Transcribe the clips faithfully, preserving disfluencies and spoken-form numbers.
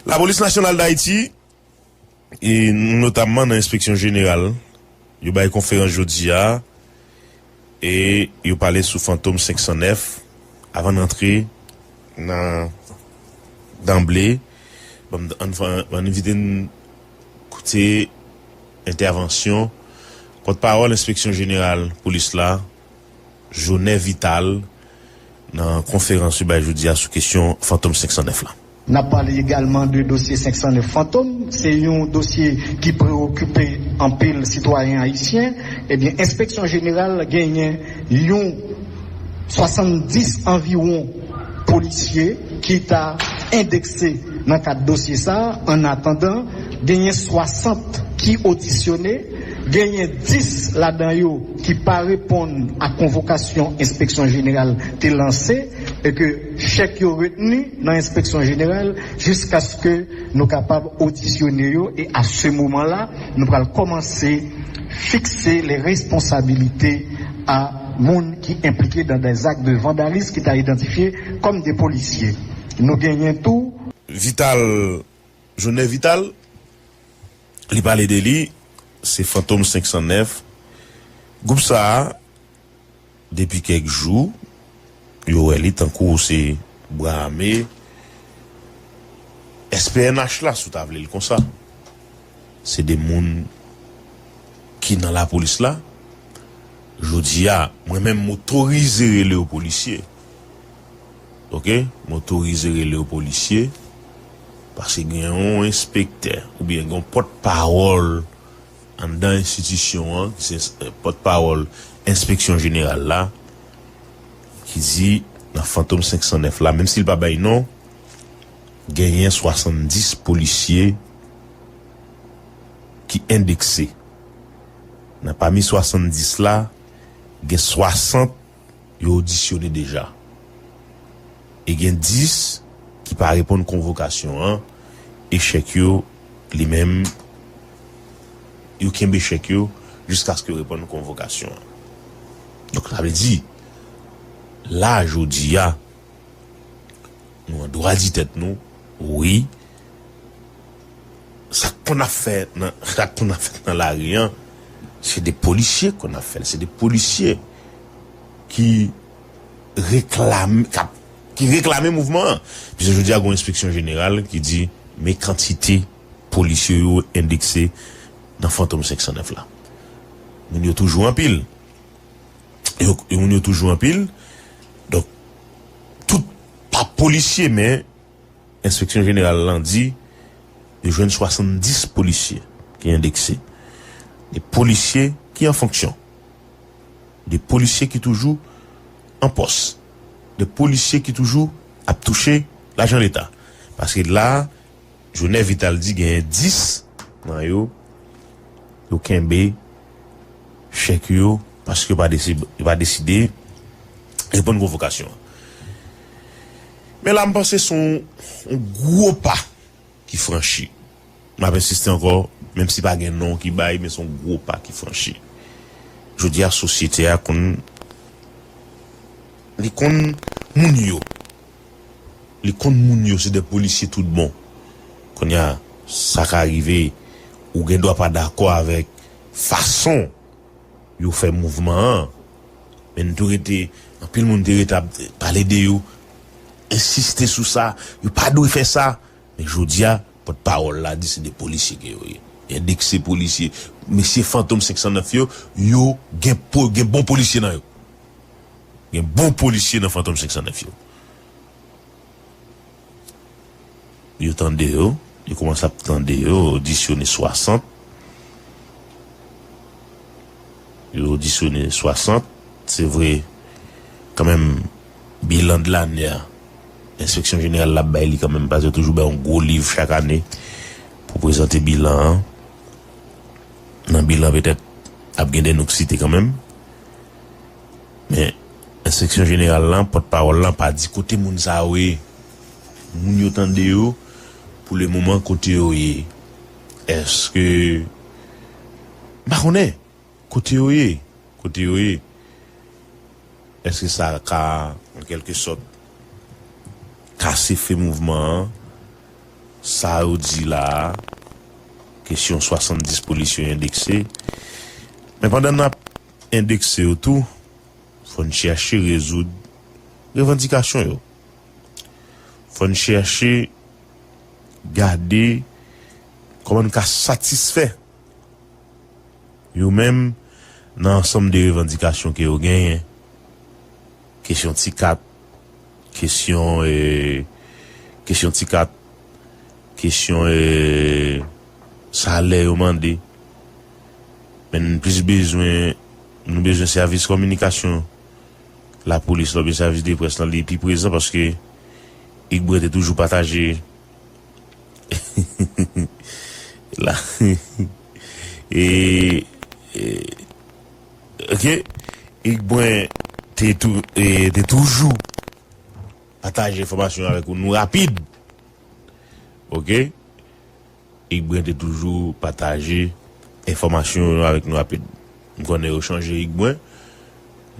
Lapolis Nasyonal d Ayiti, e notamman nan Enspeksyon Jeneral, yo bay konferans jodi a, e yo pale sou Fantom senk san nèf. Avan n antre nan danble, ban m, ann, ann envite n koute entèvansyon pòtpawòl Enspeksyon Jeneral Polis la, Jonè Vital, nan konferans li bay jodi a sou kesyon Fantom senk san nèf la. N ap pale egalman de dosye senk san nèf Fantom. Se yon dosye ki preokipe anpil sitwayen ayisyen. Ebyen, Enspeksyon Jeneral genyen yon swasanndis anviwon polisye ki ta endekse nan kad dosye sa a. Annatandan, genyen swasant ki odisyone, genyen dis ladan yo ki pa reponn a konvokasyon Enspeksyon Jeneral te lanse, e ke chèk yo retni nan Enspeksyon Jeneral jiskaske nou kapab odisyone yo, e a se moman la, nou pral kòmanse fikse les responsabilités a moun ki enplike dans des actes de vandalisme ki ta idantifye kòm de polisye. Nou genyen tou Vital, Jonè Vital, li pale de li, se Fantom senk san nèf. Gwoup sa a, depi kèk jou, yo wè li tankou se bra ame S P N H la, si w ta vle l konsa. Se de moun ki nan lapolis la. Jodi a, mwen menm, m otorize rele yo polisye. Oke? M otorize rele yo polisye. Paske gen yon enspektè oubyen gen yon pòtpawòl anndan enstitisyon an, ki se, eh, pòtpawòl Enspeksyon Jeneral la, ki di nan Fantom senk san nèf la, menm si l pa bay non, genyen swasanndis polisye ki endekse. Nan pami swasanndis la, gen swasant yo odisyone deja. E gen dis ki pa reponn konvokasyon an, e chèk yo, li menm, yo kenbe chèk yo jiskaske yo reponn konvokasyon an. Donk, sa vle di, la, jodi a, nou an dwa di tèt nou, wi, sa k konn ap fè nan, sa k konn ap fèt nan lari an, se de polisye k konn ap fè l. Se de polisye ki reklame, k ap, ki reklame mouvman an. Piske jodi a, gen yon enspeksyon jeneral ki di, men kantite polisye yo endekse nan Fantom senk san nèf la. Moun yo toujou anpil. Yo, yo, moun yo toujou anpil. Donk, tout pa polisye, men Enspeksyon Jeneral lan di yo jwenn swasanndis polisye ki endekse. De polisye ki an fonksyon. De polisye ki toujou an pòs. De polisye ki toujou ap touche lajan Leta. Paske la, Jonè Vital di genyen dis nan yo, yo kenbe chèk yo paske yo pa desi-, yo pa deside reponn konvokasyon an. Men la, m panse se yon, yon gwo pa ki franchi. M ap ensiste ankò, menm si pa gen non ki bay, men se yon gwo pa ki franchi. Jodi a, sosyete a konn, li konn moun yo. Li konn moun yo, se de polisye tout bon. Kounye a, sa ka rive, ou gen dwa pa dakò avèk fason yo fè mouvman an. Men n tou rete, anpil moun te rete ap pale de yo, ensiste sou sa, yo pa dwe fè sa. Men jodi a, pòtpawòl la di se de polisye ke yo ye. Endekse polisye. Mesye Fantom senk san nèf yo, yo gen po-, gen bon polisye nan yo. Gen bon polisye nan Fantom senk san nèf yo. Yo tande yo, yo kòmanse ap tande yo, yo odisyone swasant. Yo odisyone swasant. Se vre, kanmenm, bilan de lane a, Enspeksyon Jeneral la ap bay li kanmenm, paske yo toujou bay yon gwo liv chak ane pou prezante bilan an. Nan bilan, petèt, ap gen de non k site kanmenm. Men, Enspeksyon Jeneral lan, pòtpawòl lan, pa di kote moun sa yo ye. Moun yo tande yo, pou le moman, kote yo ye. Èske, m pa konnen, kote yo ye, kote yo ye. Èske sa ka, an kèlke sòt, kase fen mouvman an? sa yo di la a, kesyon swasanndis polisye yo endekse. Men pandan n ap endekse yo tou, fò n chèche rezoud revandikasyon yo. Fò n chèche gade kòman n ka satisfè yo menm nan ansanm de revandikasyon ke yo genyen. Kesyon ti kat, kesyon, e, kesyon ti kat, kesyon, e, salè yo mande. Men n plis bezwen, nou bezwen sèvis kominikasyon lapolis la oubyen sèvis de près lan, li pi prezan paske Igbo te toujou pataje la. E, e, ok. Igbo te, tou, e, te toujou pataje enfòmasyon avèk nou rapid. Ok. Igbo te toujou pataje enfòmasyon yo avèk nou rapid. M konnen yo chanje Igbo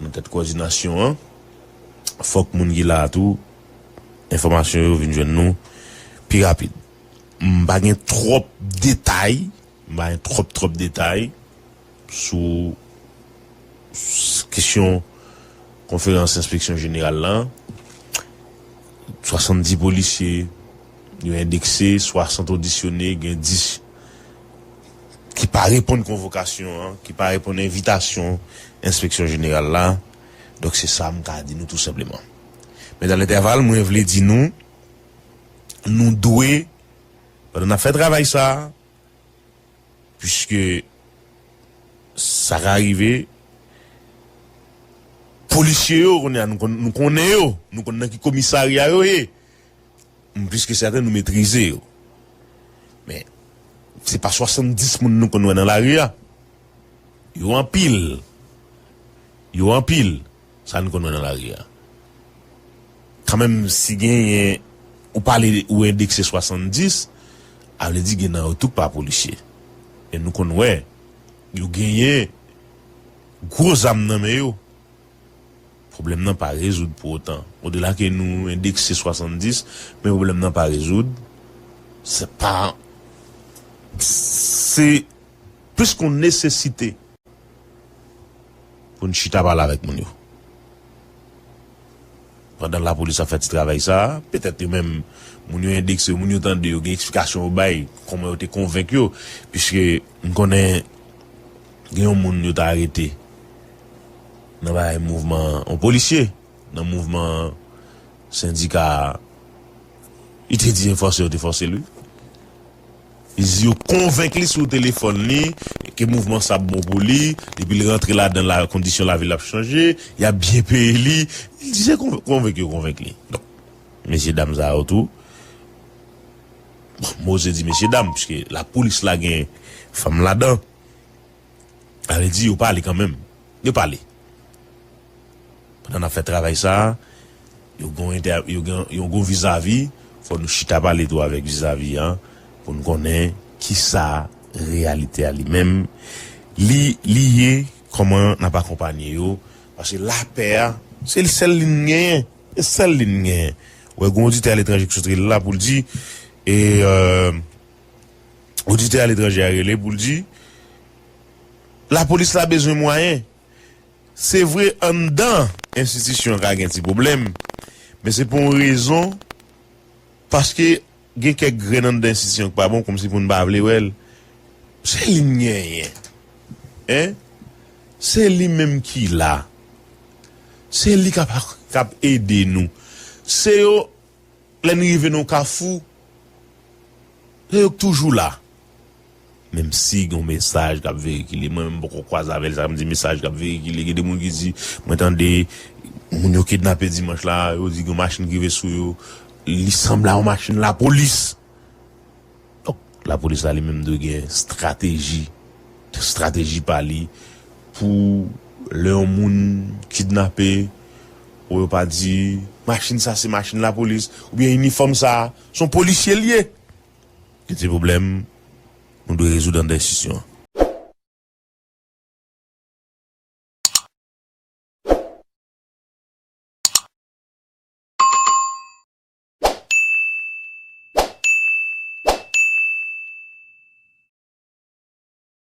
nan tèt kowòdinasyon an. Fòk moun ki la a tou, enfòmasyon yo vin jwenn nou pi rapid. M pa gen twòp detay, m pa gen twòp, twòp detay sou s-, kesyon konferans enspeksyon jeneral la. Swasanndis polisye yo endekse, swasant odisyone, gen dis ki pa reponn konvokasyon an, ki pa reponn envitasyon enspeksyon jeneral la. Donk, se sa m ka di nou tou senpleman. Men dan lentèval, mwen vle di nou, nou dwe, pandan n ap fè travay sa a, piske sa ka rive, polisye yo, kounye a, nou konn, nou konnen yo, nou konn nan ki komisarya yo ye. M plis ke sèten nou metrize yo. Men, se pa swasanndis moun nou konn wè nan lari a. Yo anpil. Yo anpil. Sa n konn wè nan lari a. Kanmenm, si genyen, ou pale, ou endekse swasanndis, a vle di gen nan yo tou k pa polisye. E nou konn wè, yo genyen gwo zam nan men yo. Pwoblèm nan pa rezoud pou otan. Odela ke nou endekse swasanndis, men pwoblèm nan pa rezoud. Se pa, se plis ke yon nesesite pou n chita pale avèk moun yo. Pandan lapolis ap fè ti travay sa a, petèt yo menm, moun yo endekse yo, moun yo tande yo, gen eksplikasyon yo bay, kòman yo te konvenk yo, piske n konnen gen yon moun yo te arete nan bagay mouvman, yon polisye nan mouvman sendika a, li te di enfòse yo te fòse li. Li di yo konvenk li sou telefòn li ke mouvman sa ap bon pou li, depi l rantre ladan la, kondisyon lavi l ap chanje, y ap byen peye li. Li di se konv-, konvenk yo konvenk li. Donk, mesye dam sa yo tou, bon, m oze di mesye dam, piske lapolis la gen fanm ladan. Sa vle di yo pale kanmenm. Yo pale. Pandan n ap fè travay sa a, yo gon entè-, yo gen, yo gon vizavi, fò nou chita pale tou avèk vizavi an, pou n konnen kisa reyalite a li menm, li, li ye, kòman n ap akonpanye yo, paske lapè a, se sèl li n genyen, se sèl li n genyen. Ou wè, gon oditè aletranje ki sot rele la pou l di, e, euh, oditè aletranje a rele pou l di, lapolis la bezwen mwayen. Se vre, anndan enstitisyon an ka gen ti pwoblèm, men se pou yon rezon, paske gen kèk grenn anndan enstitisyon ki pa bon, kòmsi pou n pa vle wè l. Se li n genyen. Hein? Se li menm ki la. Se li k ap, k ap ede nou. Se yo, lè n rive nan yon kafou, se yo k toujou la. Menm si gen yon mesaj k ap veyikile, mwen menm m poko kwaze avè l, sa m di mesaj k ap veyikile. Gen de moun ki di, mwen tande moun yo kidnape dimanch la, yo di gen yon machin ki rive sou yo, li sanble a yon machin lapolis. Donk, lapolis la li menm dwe gen estrateji, estrateji pa li pou lè yon moun kidnape, pou yo pa di, machin sa se machin lapolis, oubyen inifòm sa, se yon polisye l ye. Gen ti pwoblèm, nou dwe rezoud anndan enstitisyon an.